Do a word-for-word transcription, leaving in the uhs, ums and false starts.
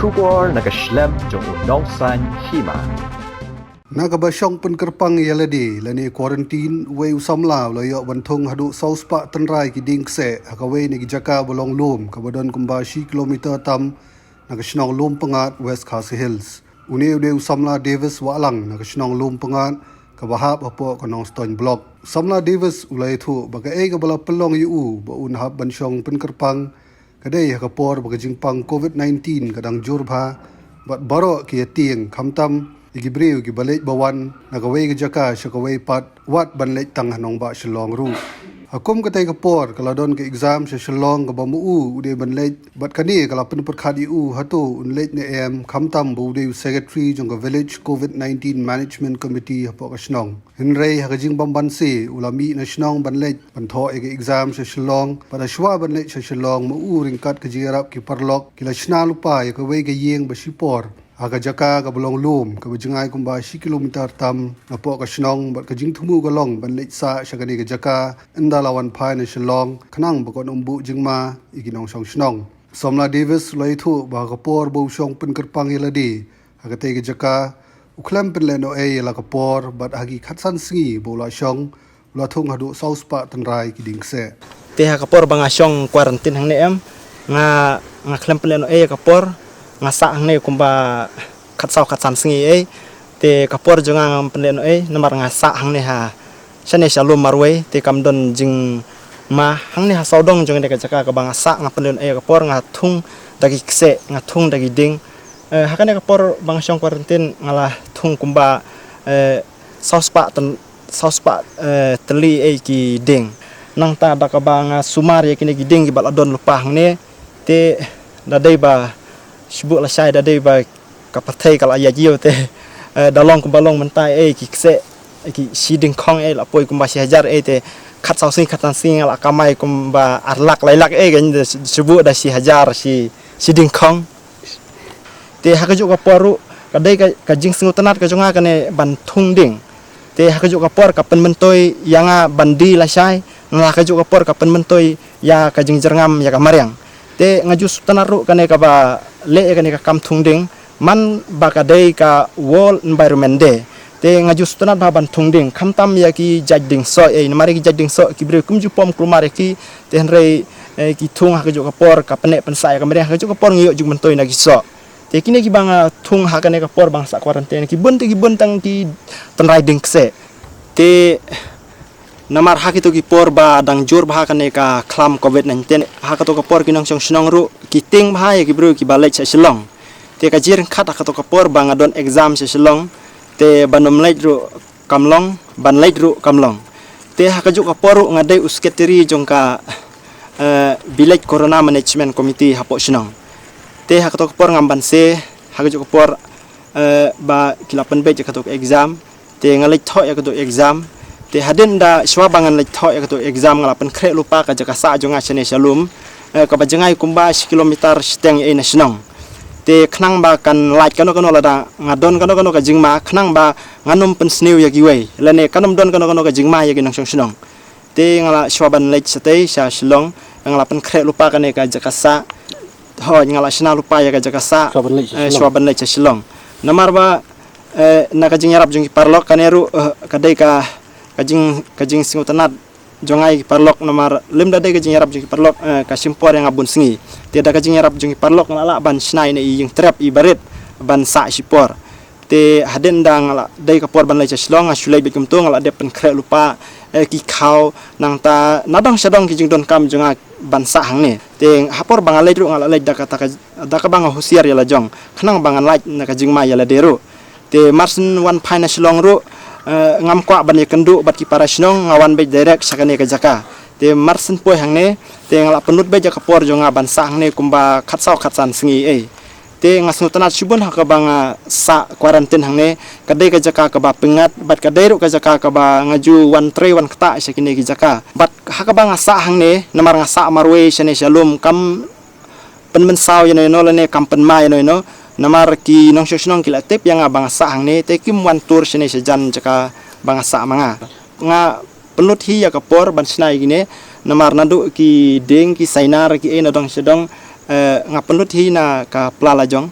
Khubor na ka shlem jong u nongsan hima. Na kaba shong pynkyrpang ïa lade lane quarantine, uwei u samla u la ïoh ban thung haduh saw spah tynrai ki dieng kseh ha kawei na ki jaka ba long lum kaba don kumba shi kilometer tam na ka shnong Lumpyngngad, West Khasi Hills. Une u dei u samla Davis Wahlang na ka shnong Lumpyngngad kaba hap hapoh ka Nongstoiñ Block. Samla Davis u la ïathuh ba kaei kaba la pynlong ïa u ba un hap ban shong pynkyrpang ka dei ha ka por ba ka jingpang covid nineteen ka dang jur bha bad baroh ki ïatieng, khamtam ïa ki briew kiba leit ba wan na kawei ka jaka sha kawei pat, wat ban leit tang ha nongbah Shillong ruh. Ha kum katei ka por ka la don ka exam sha Shillong kaba ma u u dei ban leit, bad kane ka la pynpyrkhat ïa u hato un leit ne em, khamtam ba u dei u secretary jong ka Village Covid nineteen Management Committee hapoh ka shnong. Hynrei ha ka jingbymbanse u la mih na shnong ban leit ban thoh ïa ka exam sha Shillong, bad hashwa ban leit sha Shillong ma u ryngkat ka jingïarap ki paralok ki la shna lypa ïa kawei ka ïing ba shipor ha ka jaka kaba long lum kaba jngai kumba shi kilometer tam napoh ka shnong, bad ka jingthmu ka long ban leit sah sha kane ka jaka ynda la wan phai na Shillong, khnang ba kan ym buh jingma ïa ki nongshong shnong. Samla Davis u la ïathuh ba ha ka por ba u shong pynkyrpang ïa lade ha katei ka jaka, u khlem pynlehnohei ïa la ka por, bad ha ki khatsan sngi ba u la shong, u la thung haduh saw spah tynrai ki dieng kseh. Te ha ka por ba nga shong quarantine hangne em, nga, nga khlem pynlehnohei ïa ka por, nga sah hangne kumba khatsaw khatsan sngi ei. Te ka por jong nga ngam pynlehnohei namar nga sah hangne ha shane sha lum marwei, te kam don jingma. Hangne ha sawdong jong kane ka jaka kaba nga sah, nga pynlehnohei ïa ka por, nga thung da ki kseh, nga thung da ki dieng. Eh, ha kane ka por ba nga shong quarantine nga la thung kumba, eh, saw spah tyn-, saw spah, eh, tylli ei ki dieng. Nangta da kaba nga sumar ïa kine ki dieng kiba la don lypa hangne, te da dei ba shibun lashai da dei ba ka pyrthei ka la ïaid ïew te, eh, da long kumba long mynta ei ki kseh, eh, ki shi diengkhong ei la poi kumba shi hajar ei, te khatsaw sngi khatsan sngi nga la kamai kumba ar lak lai lak ei, kan da shibun da shi hajar shi, shi diengkhong. Te ha kajuh ka por ruh ka dei ka, ka jingsngewtynnad ka jong nga kane ban thung dieng. Te ha kajuh ka por ka pynmyntoi ïa nga ban die lashai, na ha kajuh ka por ka pynmyntoi ïa ka jingjyrngam ïa ka mariang. Te nga ju sngewtynnad ruh kane kaba leh ïa kane ka kam thung dieng, man ba ka dei ka World Environment Day. Te nga ju sngewtynnad bha ban thung dieng, khamtam ïa ki jait dieng soh ei, namar ïa ki jait dieng soh ki briew kim ju pom kulmar ïa ki, te hynrei, eh, ki thung ha kajuh ka por ka pynneh pynsah ïa ka mariang, ha kajuh ka por ngi ïoh jingmyntoi na ki soh. Te kine kiba nga thung ha kane ka por ba nga sah quarantine, ki bun te ki bun tang ki tynrai dieng kseh. Te namar ha kito ki por ba dang jur bha kane ka khlam covid nineteen, ha kato ka por ki nongshong shnong ruh ki tieng bha ïa ki briew kiba leit sha Shillong. Te ka jingryngkat ha kato ka por ba nga don exam sha Shillong, te ban ym leit ruh kam long, ban leit ruh kam long. Te ha kajuh ka por ruh nga dei u secretary jong ka, eh, Village Corona Management Committee hapoh shnong. Te ha kato ka por ngam banse, ha kajuh ka por, eh, ba ki la pynbeit ïa kato ka exam, te nga leit thoh ïa kato ka exam. Te hadien da shwa ba ngan leit thoh ïa kato ka exam nga la pynkhreh lypa ka jaka sah jong nga shane sha lum, eh, kaba jngai kumba shi kilometer shiteng ei na shnong. Te khnang ba kan lait kano kano lada nga don kano kano ka jingma, khnang ba ngan ym pynsniew ïa kiwei, lane kan ym don kano kano ka jingma ïa ki nongshong shnong. Te nga la shwa ban leit shatei sha Shillong, nga la pynkhreh lypa kane ka jaka sah. Hooid, nga la shna lypa ïa ka jaka sah, shwa ban leit sha, eh, Shillong. Shwa ban leit sha Shillong. Namar ba, eh, na ka jingïarap jong ki paralok kane ruh, eh, ka dei ka, ka jing, ka jingsngewtynnad jong nga ïa ki paralok, namar lymda dei ka jingïarap jong ki paralok, eh, ka shim por ïa nga bun sngi. Te da ka jingïarap jong ki paralok nga la lah ban shna ïa i ïing trep iba rit ban sah shipor. Te hadien da nga la dei ka por ban leit sha Shillong, nga shu leit beit kumto, nga la dep pynkhreh lypa, eh, ki khaw, nangta nadong shadong ki jingdonkam jong nga ban sah hangne. Te ha por ba nga leit ruh nga la leit da kata ka, da kaba nga husiar ïa la jong, khnang ba ngan lait na ka jingma ïa lade ruh. Te mar shen wan phai na Shillong ruh, eh, ngam kwah ban ïakynduh bad ki para shnong, nga wan beit direct sha kane ka jaka. Te mar shen poi hangne, te nga la pynlut beit ïa ka por jong nga ban sah hangne kumba khatsaw khatsan sngi ei. Te nga sngewtynnad shibun ha kaba nga sah quarantine hangne, ka dei ka jaka kaba pyngngad, bad ka dei ruh ka jaka kaba nga ju wan trei wan ktah sha kine ki jaka. Bad ha kaba nga sah hangne, namar nga sah marwei shane sha lum, kam pynmynsaw ïano ïano lane kam pynma ïano ïano, namar ki nongshong shnong ki la tip ïa nga ba nga sah hangne, te kim wan tur shane shajan jaka ba nga sah ma nga. Nga pynlut hi ïa ka por ban shna ïa kine, namar naduh ki dieng ki sainar ki ei nadong shadong, eh, nga pynlut hi na ka pla la jong.